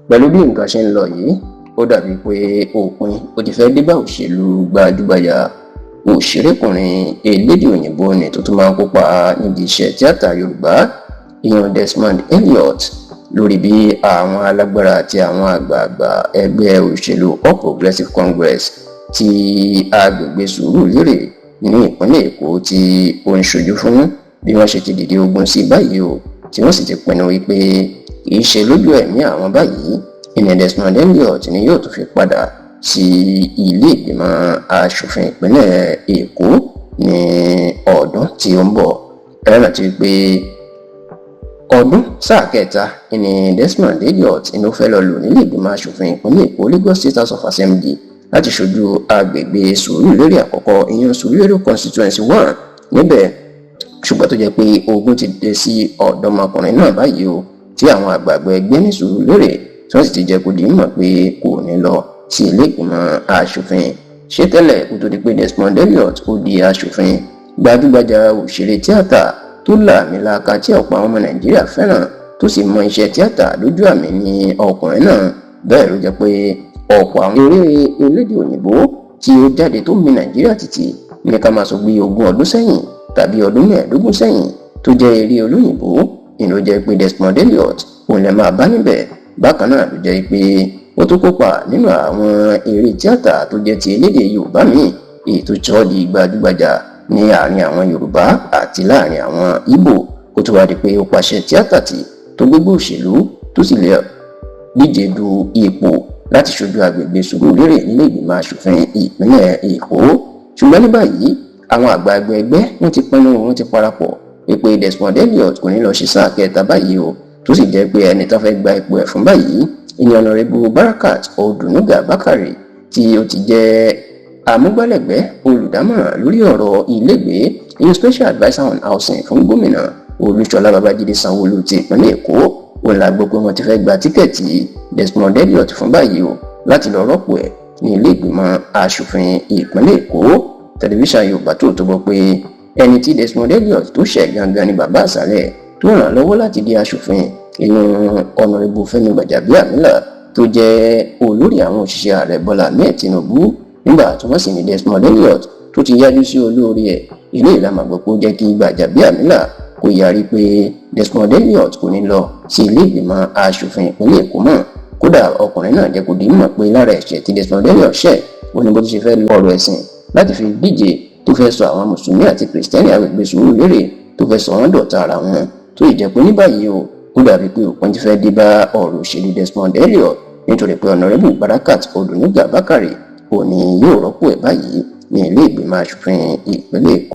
Pẹ̀lú bí nǹkan ṣe ń lọ yìí, ó dàbí pé òpin ó ti fẹ́ dé bá òṣèlú gbajúgbajà òṣèrékùnrin elédè òyìnbó ni tó tún máa ń kópa níbi iṣẹ́ tíátà Yorùbá, ìyẹn Desmond Elliot, lórí bí àwọn alágbára àti àwọn àgbààgbà ẹgbẹ́ òṣèlú All Progressives Congress ti agbègbè Sùúrùlérè ní ìpínlẹ̀ Èkó tí ó ń ṣojú fún, bí wọ́n ṣe ti dìde ogun sí báyìí o, tí wọ́n sì ti pinnu wípé kì í ṣe lójú ẹ̀mí àwọn báyìí ìní Desmond Elliot ni yóò tún fi padà sí ilé ìgbìmọ̀ asòfin ìpínlẹ̀ Èkó ní ọdún tí ó ń bọ̀. Ẹ rántí pé ọdún sáà kẹta ní Desmond Elliot inú fẹ́ lọ lò nílé ìgbìmọ̀ asòfin ìpínlẹ̀ Èkó, Lagos State House of Assembly, láti ṣojú agbègbè Sùúrùlérè àkọ́kọ́, ìyẹn Sùúrùlérè Constituency 1 níbẹ̀. Ṣùgbọ́n tó jẹ́ pé ogun ti dé sí ọ̀dọ́mọkùnrin náà báyìí o, tí àwọn àgbààgbà ẹgbẹ́ ní Sùúrùlérè tí wọ́n sì ti jẹ́ kó di mọ̀ pé kò ní lọ sí ilé ìgbìmọ̀ asòfin. Ṣé tẹ́lẹ̀ kó tó di pé Desmond Elliot ó di asòfin, gbajúgbajà òṣèré tíátà tó lààmìlaaka tí ọ̀pọ̀ àwọn ọmọ Nàìjíríà fẹ́ràn, tó sì mọ iṣẹ́ tíátà lójú àmì ní ọkùnrin náà. Bẹ́ẹ̀ ló jẹ́ pé ọ̀pọ̀ àwọn eré elédè òyìnbó tí ó jáde tó mì Nàìjíríà tìtì ní ká máa sọ pé 20 ọdún sẹ́yìn tàbí ọdún 15 sẹ́yìn, tó jẹ́ eré olóyìnbó, ìlú jẹ́ pé Desmond Elliot òun lè máa bá níbẹ̀. Bákan náà ló jẹ́ pé ó tún kópa nínú àwọn eré tíátà tó jẹ́ ti elédè Yorùbá míì, èyí tó sọ di gbajúgbajà ní àárín àwọn Yorùbá àti láàrin àwọn Ìgbò, kó tó wá di pé ó pàṣẹ tíátà tì, tó gbégbé òṣèlú, tó sì lè díje du ipò láti ṣojú agbègbè Sùúrùlérè nílé ìgbìmọ̀ asòfin ìpínlẹ̀ Èkó. Ṣùgbọ́n ní báyìí, àwọn àgbààgbà ẹgbẹ́, wọ́n ti pinnu, wọ́n ti parapọ̀ wípé Desmond Elliot kò ní lọ ṣe sáà kẹta báyìí o, tó sì jẹ́ pé ẹni tó fẹ́ gba ipò ẹ̀ fún báyìí ìní Honourable Barakat Odunuga Bakare, tí ó ti jẹ́ amúgbálẹ́gbẹ̀ẹ́ olùdámọ̀ràn lórí ọ̀rọ̀ ilégbèé, ìyẹn special adviser on housing fún Gómìnà Olúṣọlá Babájídé Sanwó-Olú ti ìpínlẹ̀ Èkó. Òun la gbọ́ pé wọ́n ti fẹ́ gba ticket Desmond Elliot fún báyìí o, láti lọ rọ́pò ẹ̀ ní ilé ìgbìmọ̀ asòfin ìpínlẹ̀ Èkó. Tẹlifíṣàn Yorùbá tó tó gbọ́ pé ẹni tí Desmond Elliot tó ṣẹ̀ gangan ni bàbá àṣàlẹ̀ tó ràn lọ́wọ́ láti di asòfin, inú Honourable Fẹ́mi Gbàjàbíàmílà, tó jẹ́ olórí àwọn òṣìṣẹ́ ààrẹ Bọ́lá Ahmed Tinubu. Nígbà tí wọ́n sì ní Desmond Elliot tó ti yájú sí olórí ẹ̀, ilé ìlànà gbọ́ pé ó jẹ́ kí Gbàjàbíàmílà kó yarí pé Desmond Elliot kò ní lọ sí ilé ìgbìmọ̀ asòfin ìpínlẹ̀ Èkó mọ́. Kódà, ọkùnrin náà jẹ́ kó di mọ̀ pé lára ẹ̀ṣẹ̀ tí Desmond Elliot ṣẹ̀ ó ní bó ti ṣe fẹ́ lo ọ̀rọ̀ ẹ̀sìn láti fi díje, tó fẹ́ sọ àwọn mùsùlùmí àti kìrìsìtẹ́nì agbègbè Sùúrùlérè, tó fẹ́ sọ wọ́n dọ̀tá ara wọn. Tó ì jẹ́ pé ní báyìí o, ó dàbí pé òpin ti fẹ́ dé bá ọ̀rọ̀ òṣèlú Desmond Elliot, nítorí pé Honourable Barakat Odunuga Bakare òní yóò rọ́pò ẹ̀ báyìí ní ilé ìgbìmọ̀ asòfin ìpínlẹ̀ Èkó.